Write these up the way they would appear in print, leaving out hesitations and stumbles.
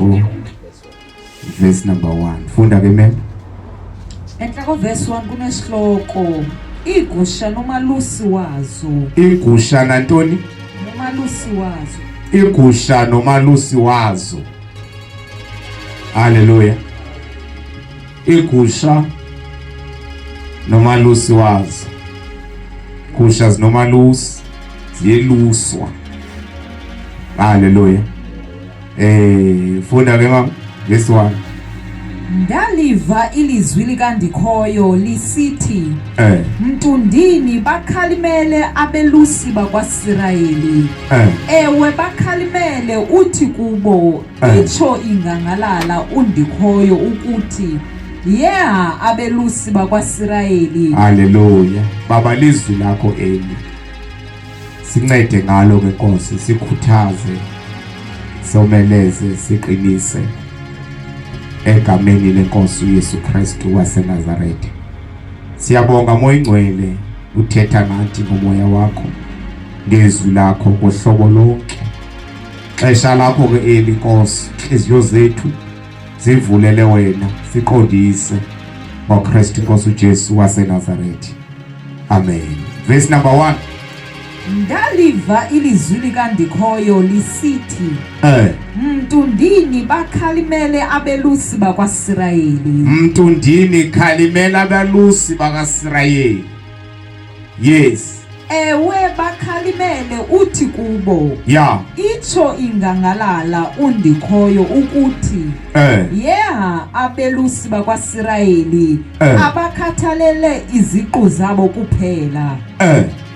4 verse number 1. Funda ke mem. Enhla ko verse 1 kunesihloko igusha nomalusi wazo. Igusha nantoni? Nomalusi wazo. Igusha nomalusi wazo. Haleluya. Igusha nomalusi wazo. Gusha zinomalusi ziyeluswa. Haleluya. Funda ke mama verse 1. Ndaliva ilizwi likaNdikhoyo lisithi, Mntundini bakhalimele abelusi bakwaSirayeli. Ewe, bakhalimele uthi kubo, itsho ingangalala uNdikhoyo ukuthi, yeha abelusi bakwaSirayeli. Haleluya. Baba, lizwi lakho eli. Sincede ngalo ke Nkosi, sikhuthaze, someleze, siqinise egameni lenkosi uYesu Kristu waseNazaretha. Siyabonga Moya Ingcwele, uthetha nathi ngomoya wakho, ngezwi lakho ngohlobo lonke. Xesha lakho ke eli Nkosi, inhliziyo zethu zivulele wena, siqondise ngoKristu Nkosi uJesu waseNazaretha. Amen. Verse number 1. Ndaliva ilizwi likaNdikhoyo lisithi, Mntundini bakhalimele abelusi bakwaSirayeli. Mntundini khalimela abelusi bakaSirayeli. Yes. Ewe, bakhalimele uthi kubo, itsho ingangalala uNdikhoyo ukuthi, yeha abelusi bakwaSirayeli abakhathalele iziqu zabo kuphela.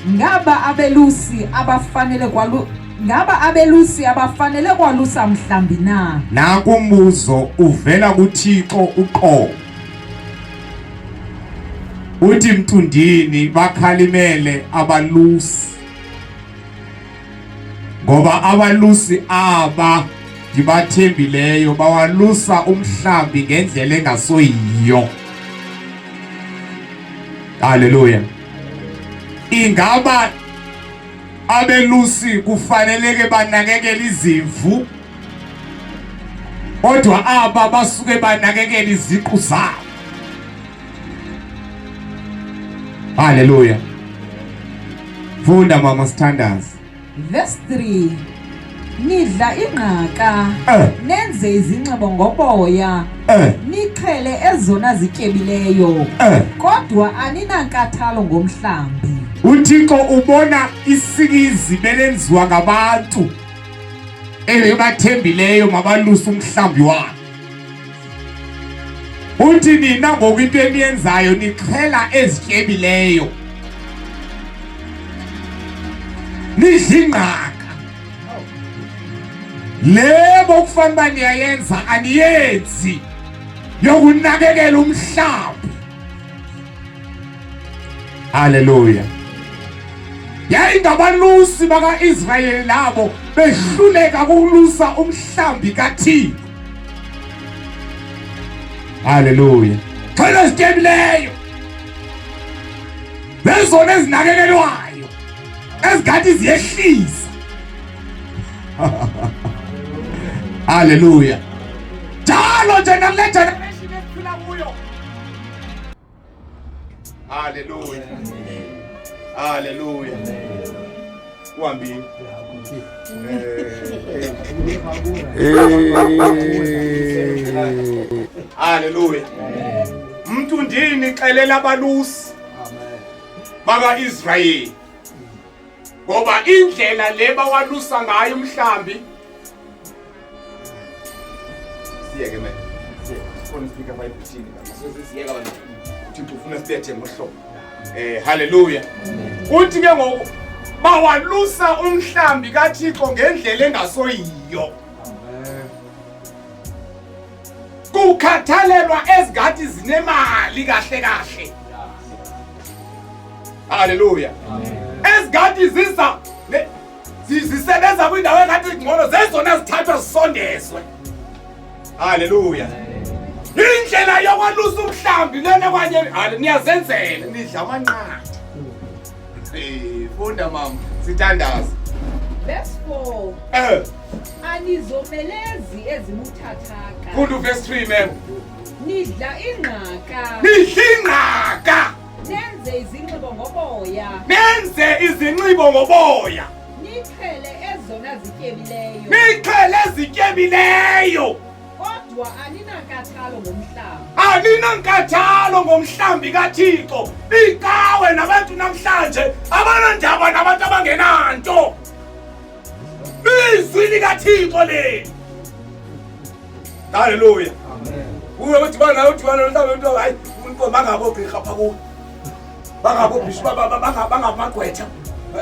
Ngaba abelusi abafanele kwalu Ngaba abelusi abafanele kwalusa mhlambi na? Nanku umbuzo uvela kuThixo uqobo. Uthi mntundini bakhalimele abalusi, ngoba abalusi aba ndibathembileyo bawalusa umhlambi ngendlela engasoyiyo. Haleluya. Ingaba abelusi kufaneleke banakekele izimvu, kodwa aba basuke banakekela iziqu zabo? Haleluya. Funda mama, sithandaze. Verse 3. Nidla ingqaka, nenze izinxibo ngoboya, nixhele ezona zityebileyo, kodwa aninankathalo ngomhlambi. UThixo ubona isikizi belenziwa ngabantu ebathembileyo mabalusa umhlambi wakhe. Uthi nina ngoku into eniyenzayo nixhela ezityebileyo, nidla ingqaka le bokufanele uba niyayenza aniyenzi, yokunakekela umhlambi. Haleluya. Yayingabalusi baka-Israyeli labo behluleka ukulusa umhlambi kaThixo. Haleluya. Xhela ezityebileyo zezona ezinakekelwayo ezingathi ziyehlisa. Haleluya. Njalo nje nakule generation esiphila kuyo. Haleluya. Haleluya. Uhambile. Haleluya. Mntu ndini xelela abalusi baka-Israyeli, ngoba indlela le bawalusa ngayo umhlambi. Siyeke manje, sifuna sifika 5:15, siyeka abantu. Uthixo ufuna sibethe ngohlobo. Haleluya. Uthi ke ngoku bawalusa umhlambi kaThixo ngendlela engasoyiyo, kukhathalelwa ezingathi zinemali kahle kahle. Haleluya. Ezingathi ziza zisebenza kwindawo engathi ngcono zezona zithathwa zisondezwe. Haleluya. Indlela yokwalusa umhlambi lena kwanye niyazenzela, nidla amanqatha. Funda mama, sithandaze. Verse 4. Anizomelezi ezibuthathaka. Funda uverse 3 mem. Nidla ingqaka. Nidla ingqaka. Nenze izinxibo ngoboya. Nenze izinxibo ngoboya. Nixhele ezona zityebileyo. Nixhele ezityebileyo. Kodwa aninankathalo ngomhlambi. Aninankathalo ngomhlambi kaThixo. Icawe nabantu namhlanje abanandaba nabantu abangenanto. Izwi likaThixo leli. Haleluya. Amen. Uye udibana naye udibana nomhlaba wento hayi umuntu bangabo gqirha pha kuwe. Bangabo bhishu bangamagqwetha.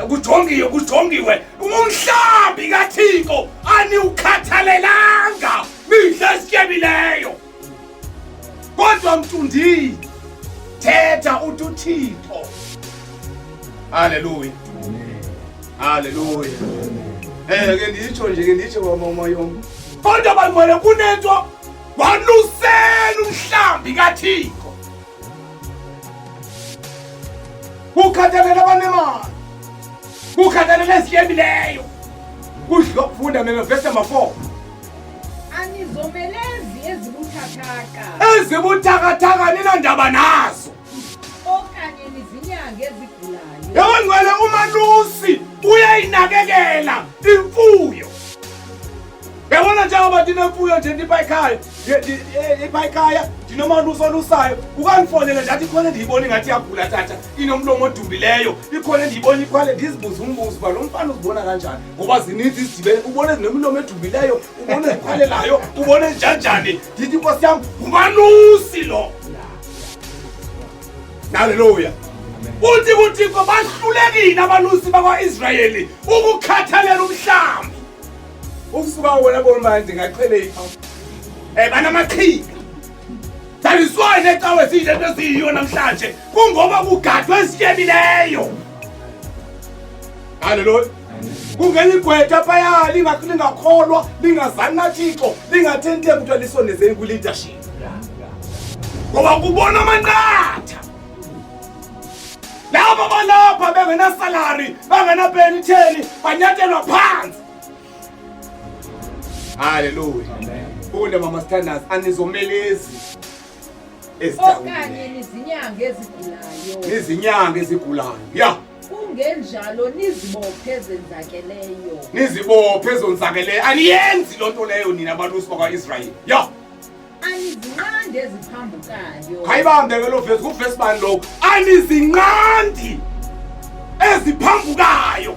Kujongiwe kujongiwe umhlambi kaThixo aniwukhathalelanga midla esityebileyo. Kodwa mntundini thetha uthi uThixo. Haleluya. Haleluya. Ke nditsho nje ke nditsho kwamama yom. Kodwa bangcwele kunento walusela umhlambi kaThixo. Ukhathalela abanemali. Ukhathalela ezityebileyo. Kudlo funda mina verse number 4. Anizomelezi ezibuthathaka. Ezibuthakathaka ninandaba nazo. Okanye nizinyange ezigulayo. Yabo ngcwele umalusi uyayinakekela imfuyo. Yabona njengoba ndinemfuyo nje ndipha ekhaya, ipha ekhaya ndinomalusi olusayo, ukandifonele nje athi ikhona endiyibona ingathi iyagula tata, inomlomo odumbileyo, ikhona endiyibona ikhwale, ndizibuze umbuzo uba lo mfana uzibona kanjani ngoba zininzi izidibene, ubona ezinemilomo edumbileyo, ubona ezikhwalelayo, ubona ezinjanjani. Ndithi nkosi yam ngumalusi lo. Haleluya. Uthi kuThixo bahlulekile abalusi bakwa-Israyeli ukukhathalela umhlambi. Ukusuka wena bona uba ndingaqhele ipha. Banamaqhinga. That is why necawe siyile nto esiyiyo namhlanje kungoba kugadwe esityebileyo. Haleluya. Kungena igqwetha phaya lingakholwa lingazani naThixo lingathenti kuthiwa lisondezeni kwi-leadership. Ngoba kubona amanqatha. Laba balapha bengenasalary, bengenapeni itheni, banyathelwa phansi. Haleluya. Funda mama sithandazi anizomelezi. Okanye nizinyange ezigulayo. Nizinyange ezigulayo. Ya. Kungenjalo nizibophe ezenzakeleyo. Nizibophe ezonzakeleyo. Aniyenzi loo nto leyo nina balusi bakwa-Israyeli. Ya. Anizinqandi eziphambukayo. Khayibambe ke lo vesi, nguvesi bani lowo? Anizinqandi eziphambukayo.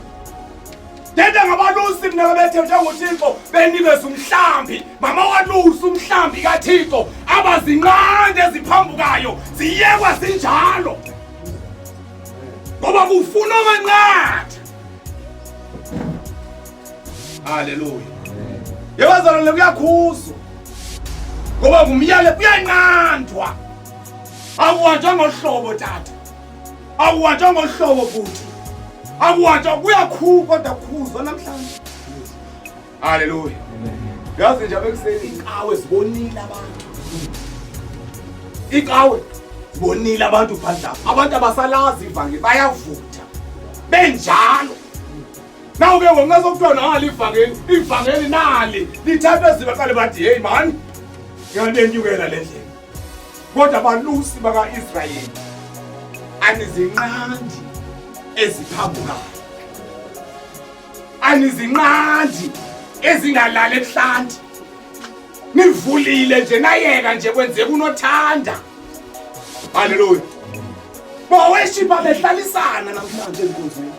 Thetha ngabalusi mna babethe njengoThixo benikeza umhlambi. Mama walusa umhlambi kaThixo abazinqandi eziphambukayo ziyekwa zinjalo. Ngoba kufuna amanqatha. Haleluya. Yebazalwane kuyakhuzwa. Ngoba ngumyale kuyanqandwa. Akuhanjwa ngohlobo tata. Akuhanjwa ngohlobo bhuti. Akuhanjwa kuyakhu kodwa kukhuzwa namhlanje. Haleluya. Yazi nje abekuseni iqhawe zibonile abantu. Iqhawe zibonile abantu phandle apha. Abantu abasalazi ivangeli bayavutha. Benjalo. Nawu ke ngoku nxa nali ivangeli, ivangeli nali lithathwe zibaqale bathi hey man, ngiyanenyukela le ndlela. Kodwa abalusi baka-Israyeli anizinqandi eziphambukayo, anizinqandi ezingalali ebuhlanti. Nivulile nje nayeka nje kwenzeka unothanda. Haleluya. Boweshipha behlalisana namhlanje enkonzweni.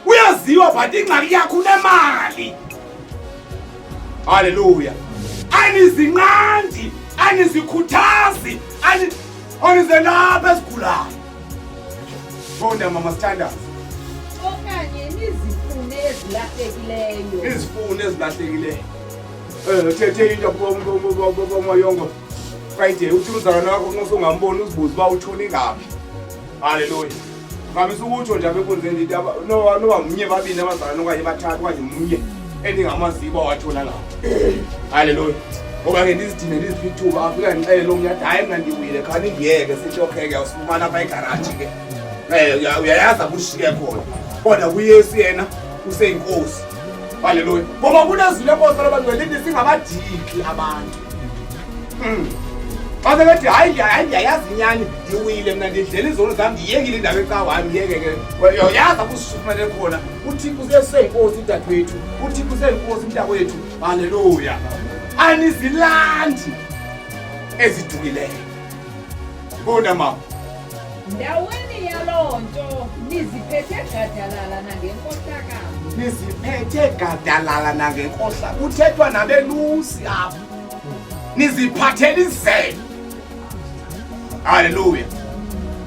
Uyaziwa but ingxaki yakho unemali. Haleluya. Anizinqandi, anizikhuthazi, ani anizelapha ezigulayo. Funda mama sithandaze. Okanye nizifune ezilahlekileyo. Nizifune ezilahlekileyo. Thethe into kubomayongo Friday uthi umzalwane wakho nxa usungamboni uzibuze uba utshone ngaphi. Haleluya. Ngamisa ukutsho nje apha enkonzweni ndithi noba mnye babini abazalwane okanye bathathu okanye mnye endingamaziyo uba watshona ngaphi. Haleluya. Ngoba ke ndizidine ndiziphi ithuba afika ndixelele omnye athi hayi mna ndiwile khani ndiyeke sithi okay ke awusifumana apha egaraji ke. Uyayazi apho ushiye khona. Kodwa kuYesu yena Useyinkosi. Haleluya. Ngoba kunezwi lenkosi labangcwele lithi singabadiki abantu. Xa sebethi hayi hayi ndiyayazi inyani ndiwile mna ndidlela izono zam ndiyekile indaba ecawa hayi myeke ke yazi apho usifumene khona uthixo useyinkosi udadewethu uthixo useyinkosi mntakwethu haleluya anizilandi ezidukileyo funda mama Ndaweni yaloo nto niziphethe gadalala nangenkohlakalo. Niziphethe gadalala nangenkohlakalo. Kuthethwa nabelusi apha. Niziphathela izembe. Haleluya.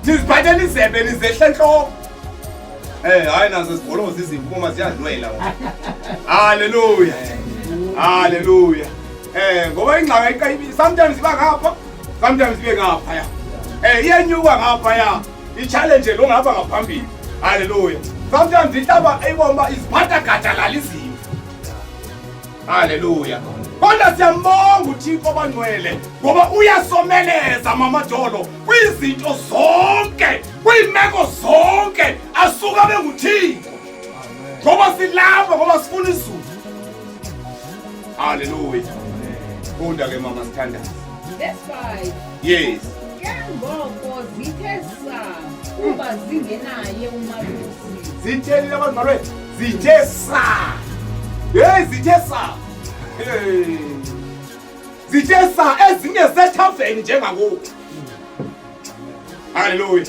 Niziphathela izembe nizehle enhloko. Eh hayi nazo zigoloza izimvu uma ziyadlwela. Haleluya. Haleluya. Eh ngoba ingxaki sometimes iba ngapha sometimes ibe ngaphaya eh iyenyuka ngaphaya i-challenge lo ngapha ngaphambili haleluya sometimes ihlaba ayibomba iziphatha gadalala izinto haleluya kodwa siyambonga uthixo obangcwele ngoba uyasomeleza mamadolo kwizinto zonke kwiimeko zonke asuka benguthixo ngoba silapha ngoba sifuna izulu Hallelujah. Funda ke mama sithandaza. Verse 5. Yes. Ke ngoko zithe sa kuba zingenaye umalusi. Zitheni abantu malwethu? Zithe sa. Hey zithe sa. Hey. Zithe sa ezinye zethaveni njengangoku. Haleluya.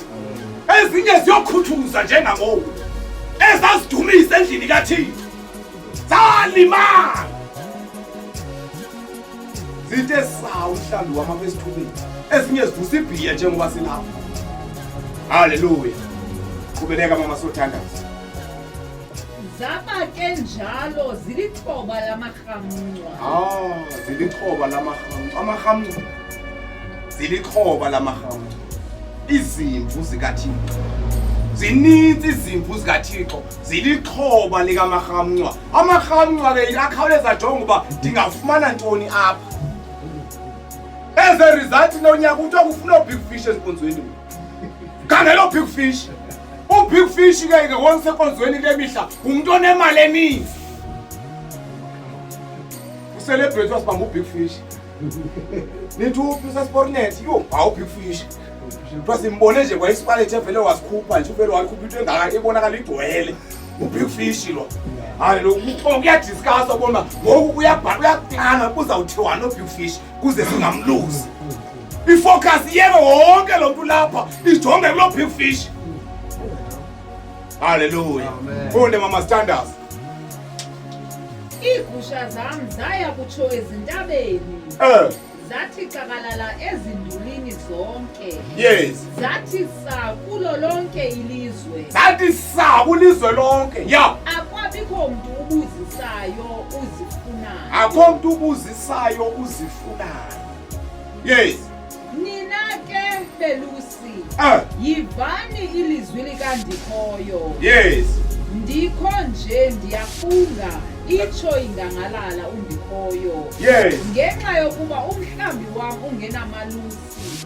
Ezinye ziyokhuthuza njengangoku. Ezazidumisa endlini kaThixo. Salimala. Zithe sa umhlambi wami apha esithubeni. Ezinye zivusa ibhiya njengoba silapha. Haleluya. Qhubeleka mama sothandaza. Zaba ke njalo zilixhoba lamarhamncwa. Ah, zilixhoba lamarhamncwa. Amarhamncwa. Zilixhoba lamarhamncwa. Izimvu zikaThixo. Zininzi izimvu zikaThixo zilixhoba likamarhamncwa. Amarhamncwa ke akhawuleza jonga uba ndingafumana ntoni apha. As a result nonyaka kuthiwa kufuna big fish ezinkonzweni. Khangela big fish. U-big fish ke ke wonse enkonzweni kule mihla ngumntu onemali eninzi. Ucelebrate wasibamba u-big fish. Nithi uphi usespornet? Yho, hawu big fish. Kuthiwa simbone nje kwayisipalethe evele wasikhupha nje uvele wakhupha into engaka ibonakala igcwele. U-big fish lo. Hayi lo kuyadiscusswa ubona ngoku uyabhala uyaplana kuzawuthiwa no big fish kuze singamluzi. Ifocus iyeke wonke lo mntu lapha ijonge kulo big fish. Hallelujah. Funde mama sithandaza. Iigusha zam zaya kutsho ezintabeni. Eh. Zathi xakalala ezindulini zonke. Yes. Zathi sa kulo lonke ilizwe. Zathi sa kulizwe lonke. Yeah. Akwabikho mntu ubuzisayo uzifunayo. Akho mntu ubuzisayo uzifunayo. Yes. Nina ke belusi. Eh. Yivani ilizwi likaNdikhoyo. Yes. Ndikho nje ndiyafunga itsho ingangalala uNdikhoyo. Yes. Ngenxa yokuba umhlambi wam ungenamalusi.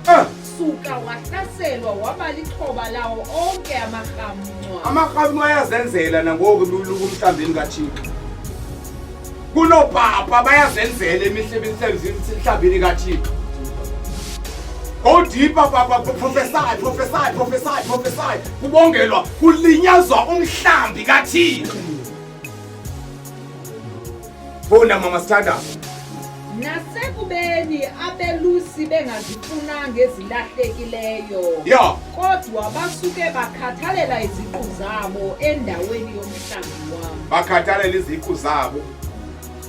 Eh. Suka wahlaselwa waba lixhoba lawo onke amarhamncwa. Amarhamncwa ayazenzela nangoku umhlambini kaThixo. Kunopapa bayazenzela emihlambini kaThixo. Go deeper papa, prophesy, prophesy, prophesy, prophesy. Kubongelwa kulinyazwa umhlambi kaThixo. Funda mama sithandaza. Nasekubeni abelusi bengazifunanga ezilahlekileyo. Yeah. Kodwa basuke bakhathalela iziqu zabo endaweni yomhlambi wam. Bakhathalela iziqu zabo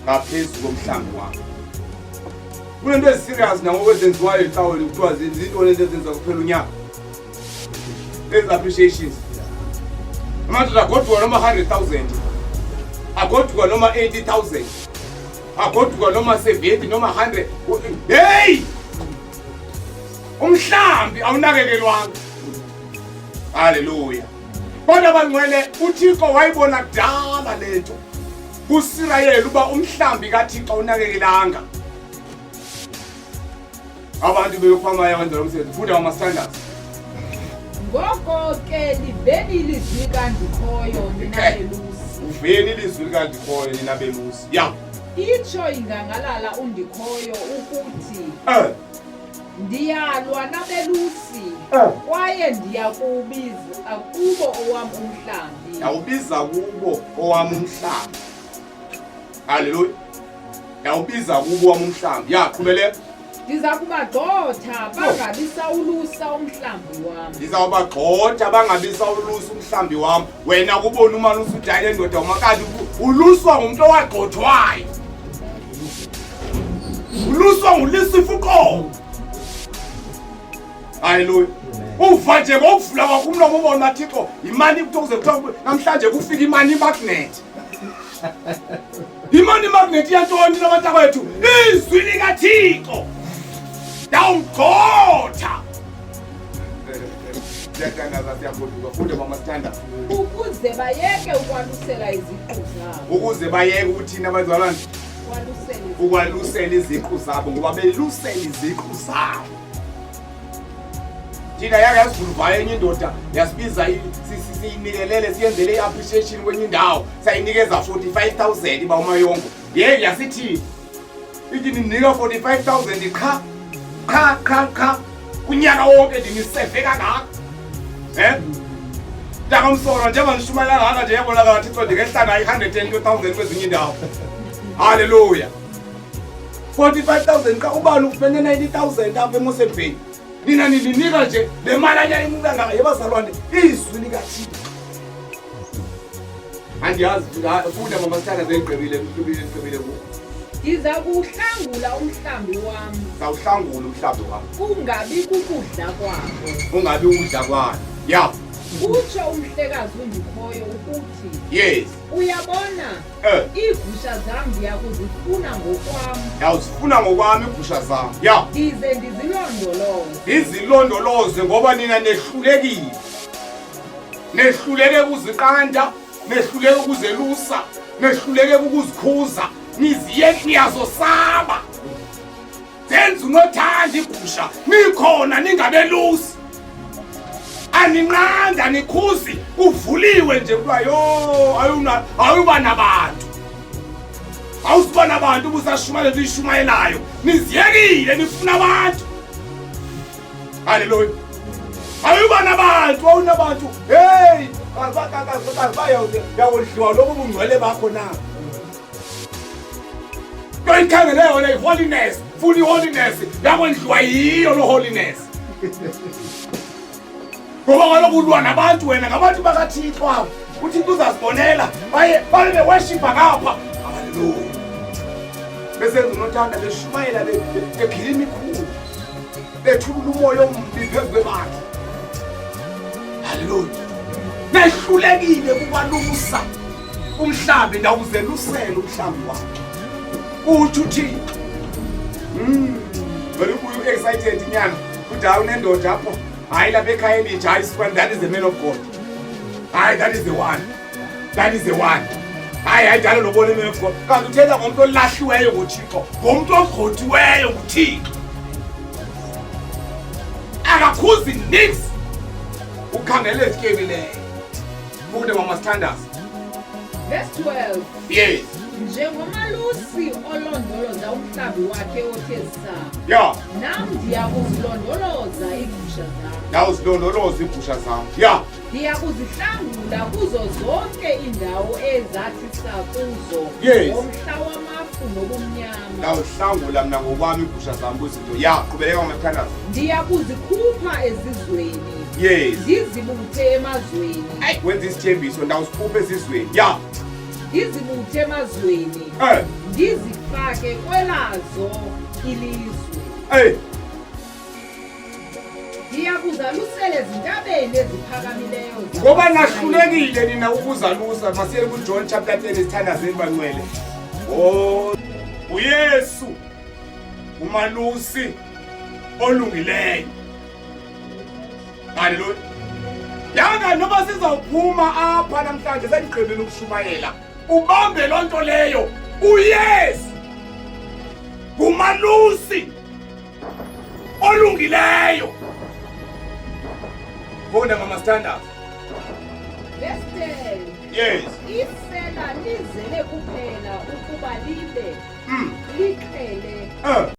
ngaphezu komhlambi wam. Kunento eziserious nangoku ezenziwayo ecaweni kuthiwa zintoni ezi ezenziwa kuphela unyaka. Ezi appreciations. Amadoda agoduka noma 100,000. Agoduka noma 80,000. Agoduka noma 70 noma 100. Hey! Umhlambi awunakekelwanga. Haleluya. Kodwa bangcwele uThixo wayibona kudala lento. KuSirayeli uba umhlambi kaThixo awunakekelanga. Abantu beyokhwamaya wenza lo msebenzi. Funda ama standards. Ngoko ke liveni ilizwi kaNdikhoyo nina belusi. Uveni ilizwi likaNdikhoyo nina belusi. Ya. Itsho ingangalala uNdikhoyo ukuthi Eh. Ndiyalwa nabelusi Eh. kwaye ndiya kuwubiza kubo owam umhlambi. Ndawubiza kubo owam umhlambi. Haleluya. Ndawubiza kubo owam umhlambi. Ya, qhubeleka. Ndiza kubagxotha bangabi sawulusa umhlambi wam. Ndizawubagxotha bangabi sawulusa umhlambi wam. Wena kubona umalusi uthi hayi le ndoda umakati uluswa ngumntu owagxothwayo. Uluswa ngulisifa uqobo. Haleluya. Uva nje ngokuvula kwakho umlomo ubona uba Thixo yimani kuthiwa kuze kuthiwa namhlanje kufika imani magnet. Imani magnet yantoni nabantakwethu? Izwi likaThixo. Ndawumgxotha. Siyathandaza siyagoduka funde mama sithanda. Ukuze bayeke ukwalusela iziqu zabo. Ukuze bayeke ukuthina abazalwane ukwalusela iziqu zabo ngoba belusela iziqu zabo. Thina yake yasivuluvaya enye indoda yasibiza siyinikelele siyenzele i-appreciation kwenye indawo sayinikeza 45000 iba umayongo yeyi yasithi ithi ninika 45000 qha qha qha qha unyaka wonke ndiniseve kangaka eh Ntakamsolo njengoba ngishumayela kangaka nje yabonakala Thixo ndingehla nayo i-120,000 kwezinye indawo. Haleluya. 45,000 qha ubani ufumene 90,000 apha eMosel Bay. Nina nilinika nje le mali anyaimuka kangaka yebazalwane izwi likaThixo. Andiyazi funda mama sithanda seyigqibile ngigqibile ngigqibile ku. Ndiza kuwuhlangula umhlambi wam. Zawuhlangula umhlambi wam. Kungabi kukudla kwabo. Kungabi ukudla kwayo. Ya. Utsho umhlekazi uNdikhoyo ukuthi. Yes. Uyabona? Eh. Iigusha zam ndiya kuzifuna ngokwam. Ndiyawuzifuna ngokwam iigusha zam. Ya. Ndize ndizilondoloze. Ndizilondoloze ngoba nina nehlulekile. Nehluleke ukuziqanda, nehluleke ukuzelusa, nehluleke ukuzikhuza, niziye niyazosaba. Zenza unothanda igusha, nikhona ningabelusi. Aninqanda nikhuzi, kuvuliwe nje kuthiwa yho ayuna awuba nabantu. Awusiba nabantu ubusashumayela into uyishumayelayo. Niziyekile nifuna abantu. Haleluya. Ayuba nabantu, awunabantu. Hey, yawudliwa lobu bungcwele bakho na. Toyikhangele yona i-holiness, funa i-holiness, yakwendliwa yiyo lo holiness. Ngoba kaloku ulwa nabantu wena, ngabantu bakaThixo abo. UThixo uzazibonela, baye babe beweshipha ngapha. Haleluya. Besenza unothanda beshumayela bephila imikhulu. Bethulula umoya ombi phezu kwebandla. Haleluya. Nehlulekile kukwalusa umhlambi ndawuzelusela umhlambi wakhe. Utsho uThixo. Vele ubuye u-excited nyana. Uthi hayi unendoda apho. Hayi lapha ekhaya elitsha hayi sifana that is the man of God. Hayi that is the one. That is the one. Hayi hayi dala lobona man of God. Kanti uthetha ngomntu olahliweyo nguThixo, ngomntu ogxothiweyo nguThixo. Akakhuzi nix. Ukhangele ezityebileyo. Funde mama sithandaza. Verse 12. Yes. Njengomalusi olondoloza umhlambi wakhe othe saa. Yeah. Nam ndiya kuzilondoloza iigusha zam. Ndawuzilondoloza iigusha zam. Yeah. Ndiya kuzihlangula kuzo zonke iindawo ezathi saa kuzo. Yes. Ngomhla wamafu nobumnyama. Ndawuhlangula mna ngokwami iigusha zam kwizinto. Yeah, qhubeleka mama sithandaza. Ndiya kuzikhupha ezizweni. Yes. Ndizibuthe emazweni. Ayi wenza isithembiso ndawusikhupha ezizweni. Yeah. Ndizibuthe emazweni. Eh. Ndizifake kwelazo ilizwe. Hey. Ndiya kuzalusela ezintabeni eziphakamileyo. Ngoba nahlulekile nina ukuzalusa masiye kuJohn chapter 10 isithandazeni bangcwele. Oh, uYesu umalusi olungileyo. Haleluya. Yanga noba sizawuphuma apha namhlanje sendigqibile ukushumayela. Ubambe loo nto leyo. uYesu ngumalusi olungileyo. Funda mama sithandazo. Verse 10. Yes. Isela lizele kuphela ukuba libe lixhele.